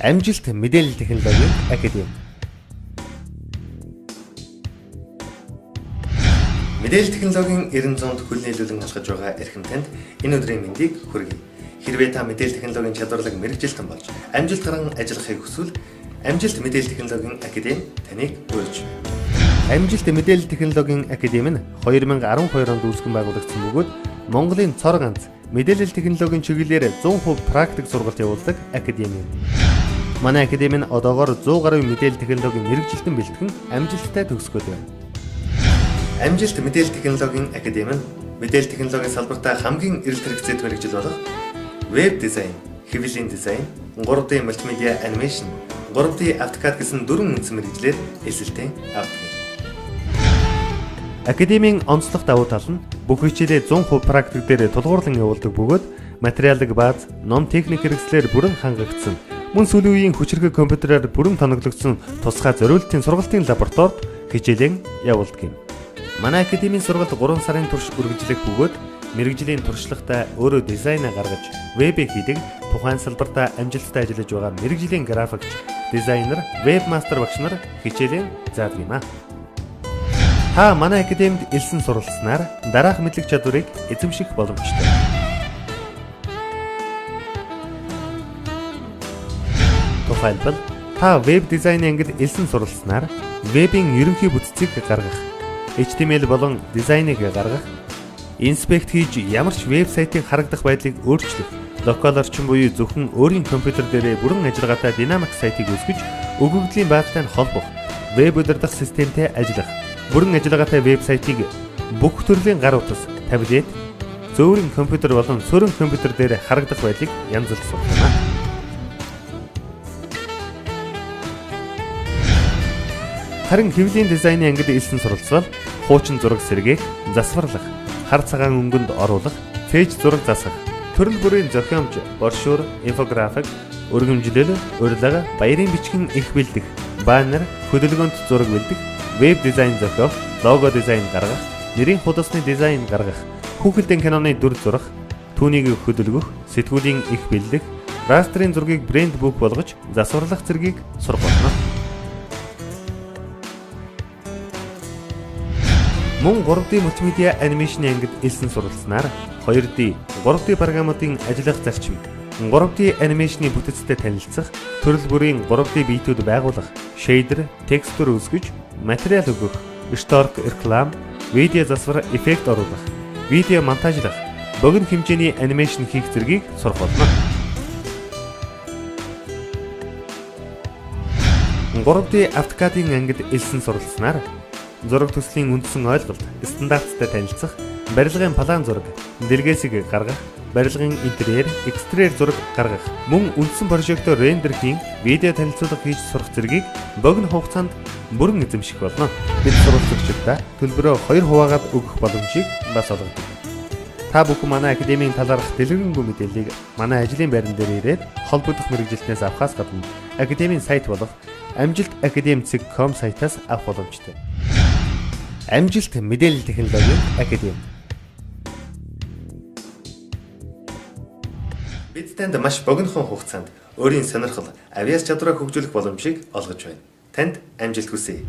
Амжилт мэдээлэл технологийн академи. Мэдээлэл технологийн 90-100-д хөл нийлүүлэн алхаж байгаа эрхэм танд энэ өдрийн мэндийг хүргэе. Хэрвээ та мэдээлэл технологийн чадварлаг мэргэжилтэн болж амжилт гаран ажиллахыг хүсвэл Амжилт мэдээлэл технологийн академи таныг урьж байна. Амжилт мэдээлэл технологийн академи нь 2012 онд үүсгэн байгуулагдсан бөгөөд Монголын цор ганц мэдээлэл технологийн чиглэлээр 100% практик сургалт явуулдаг академи юм. Манай академи нь одоогоор 100 гаруй мэдээлэл технологийн мэргэжилтэн бэлтгэн амжилттай төгсгөөд байна. Амжилт мэдээлэл технологийн академи нь мэдээлэл технологийн салбартаа хамгийн эрэлт хэрэгцээт мэргэжил болох веб дизайн, хэвлэлийн дизайн, 3D мультимедиа анимашн, 3D AutoCAD гэсэн дөрвөн үндсэн мэргэжлээр элсэлтэн авдаг. Академийн онцлог давуу тал нь бүх хичээлээ 100% практик дээр тулгуурлан явуулдаг бөгөөд материалын бааз, ном техник хэрэгслээр бүрэн хангагдсан. Мөн сүүлийн үеийн хүчирхэг компьютерээр бүрэн тоноглогдсон тусгай зориултын сургалтын лабораторид хичээлэн явуулдаг юм. Манай академийн сургалт 3 сарын турш үргэлжлэх бөгөөд мэргэжлийн туршлагатай өөрөө дизайнаа гаргаж вебээ хийдэг тухайн салбартаа амжилттай ажиллаж байгаа мэргэжлийн графикч, дизайнер, вебмастер багш нар хичээлээ заадаг юм а. Та манай академид элсэн суралцсанаар дараах мэдлэг чадварыг эзэмших боломжтой. Тухайлбал та веб дизайны ангид элсэн суралцсанаар вебийн ерөнхий бүтцийг гаргах, HTML болон дизайныг гаргах, inspect хийж ямар ч веб сайтын харагдах байдлыг өөрчлөх, локал орчин буюу зөвхөн өөрийн компьютер дээрээ бүрэн ажиллагаатай динамик сайтыг үүсгэж өгөгдлийн баазтай нь холбох, веб удирдах системтэй ажиллах, бүрэн ажиллагаатай веб сайтыг бүх төрлийн гар утас, таблет, зөөврийн компьютер болон суурин компьютер дээр харагдах байдлыг янзлж сурах юм а. Харин хэвлэлийн дизайны ангид элсэн суралцвал хуучин зураг сэргээх, засварлах, хар цагаан өнгөнд оруулах, пэйж зураг засах, төрөл бүрийн зохиомж, брошюр, инфографик, өргөмжлөл, урилга, баярын бичгэн эх бэлдэх, баннер, хөдөлгөөнт зураг бэлдэх, веб дизайн зохиох, лого дизайн гаргах, нэрийн хуудасны дизайн гаргах, хүүхэлдэйн киноны дүр зурах, түүнийг хөдөлгөх, сэтгүүлийн эх бэлдэх, растрын зургийг брэнд бүк болгож засварлах зэргийг сурах болно. Мөн 3D мультимедиа анимашны ангид элсэн суралцсанаар 2D, 3D программуудын ажиллах зарчим, 3D анимашны бүтцтэй танилцах, төрөл бүрийн 3D биетүүд байгуулах, shader, текстур үүсгэж, материал өгөх, шторк реклам, видео засвар эффект оруулах, видео монтажлах, богино хэмжээний анимашн хийх зэргийг сурах болно. 3D AutoCAD-ын ангид элсэн суралцсанаар зураг төслийн үндсэн ойлголт, стандарттай танилцах, барилгын план зураг, дэлгээсийг гаргах, барилгын интерьер, экстерьер зураг гаргах, мөн үндсэн прожектор рендер хийн, видео танилцуулга хийж сурах зэргийг богино хугацаанд бүрэн эзэмших болно. Бид суралцагчдаа төлбөрөө 2 хуваагаад өгөх боломжийг бас олгодог. Та бүхэн манай академийн талаарх дэлгэрэнгүй мэдээллийг манай ажлын байран дээр ирээд холбогдох мэргэжилтнээс авахаас гадна академийн сайт болох amjiltacademy.com сайтаас авах боломжтой. Амжилт мэдээлэл технологийн академи. Бид танд маш богинохон хугацаанд өөрийн сонирхол, авиас чадвараа хөгжүүлэх боломжийг олгож байна. Танд амжилт хүсье.